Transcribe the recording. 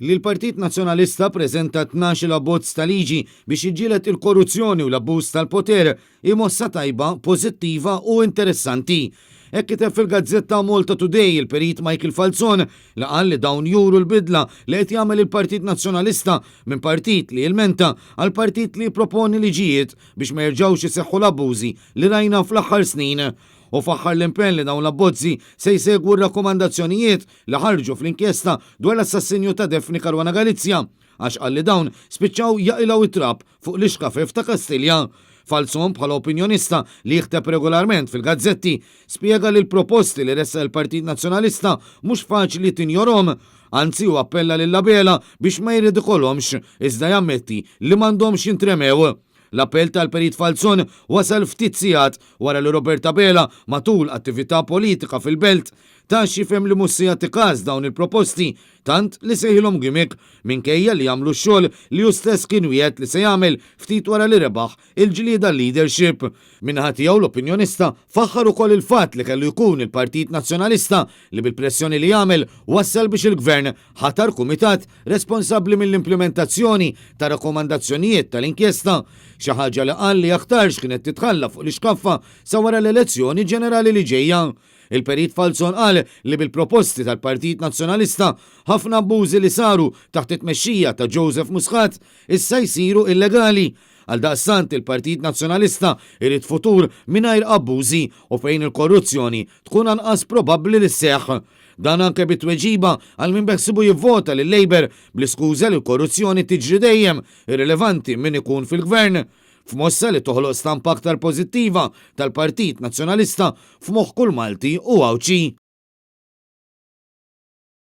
Li l-Partit Nazzjonalista preżenta 12-il abbozz ta' liġi biex jiġġieled il-korruzzjoni u l-abbuż tal-poter hi mossa tajba, pożittiva u interessanti. Hekk kiteb fil-gazzetta Malta Today il-Perit Michael Falzon li qal li dawn juru l-bidla li qed jagħmel il-Partit Nazzjonalista minn partit li jilmenta għal partit li jipproponi liġijiet biex ma jerġgħux iseħħu l-abbużi li rajna fl-aħħar snin. Hu faħħar l-impenn li dawn l-abbozzi se jsegwu r-rakkomandazzjonijiet li ħarġu fl-inkjesta dwar l-assassinju ta' Daphne Caruana Galizia, għax qal li dawn spiċċaw jaqilgħu t-trab fuq l-ixkafef ta' Kastilja. Falzon bħala opinjonista li jikteb regolarment fil-gazzetti, spjega li l-proposti li ressaq il-Partit Nazzjonalista mhux faċli tinjorhom. Anzi hu appella lil Abela biex ma jirridikolhomx, iżda jammetti li m'għandhomx jintremew. L-appell tal-Perit Falzon wasal ftit sigħat wara li Robert Abela matul attività politika fil-Belt ta x'jifhem li mhux se jagħti każ dawn il-proposti tant li sejħilhom gimmick minkejja li jagħmlu x-xogħol li hu stess kien wiegħed li se jagħmel ftit wara li rebaħ il-ġlieda għal-leadership. Min-naħa tiegħu l-opinjonista faħħar ukoll il-fatt li kellu jkun il-Partit Nazzjonalista li bil-pressjoni li għamel wassal biex il-Gvern ħatar kumitat responsabbli mill-implimentazzjoni ta' rakkomandazzjonijiet tal-inkjesta, xi ħaġa li qal li aktarx kienet titħalla fuq l-ixkaffa sa wara l-elezzjoni ġenerali li ġejja. Il-Perit Falzon qal li bil-proposti tal-Partit Nazzjonalista, ħafna abbużi li saru taħt it-tmexxija ta' Joseph Muscat issa jsiru illegali. Għaldaqstant il-Partit Nazzjonalista jrid futur mingħajr abbużi u fejn il-korruzzjoni tkun anqas probabbli li sseħħ. Dan anke bi tweġiba għal min beħsiebu jivvota lil-Labour bl-iskuża li l-korruzzjoni tiġri dejjem, irrilevanti min ikun fil-Gvern. F'mossa li toħloq stampa aktar pożittiva tal-Partit Nazzjonalista f'moħħ kull Malti u Għawdxi.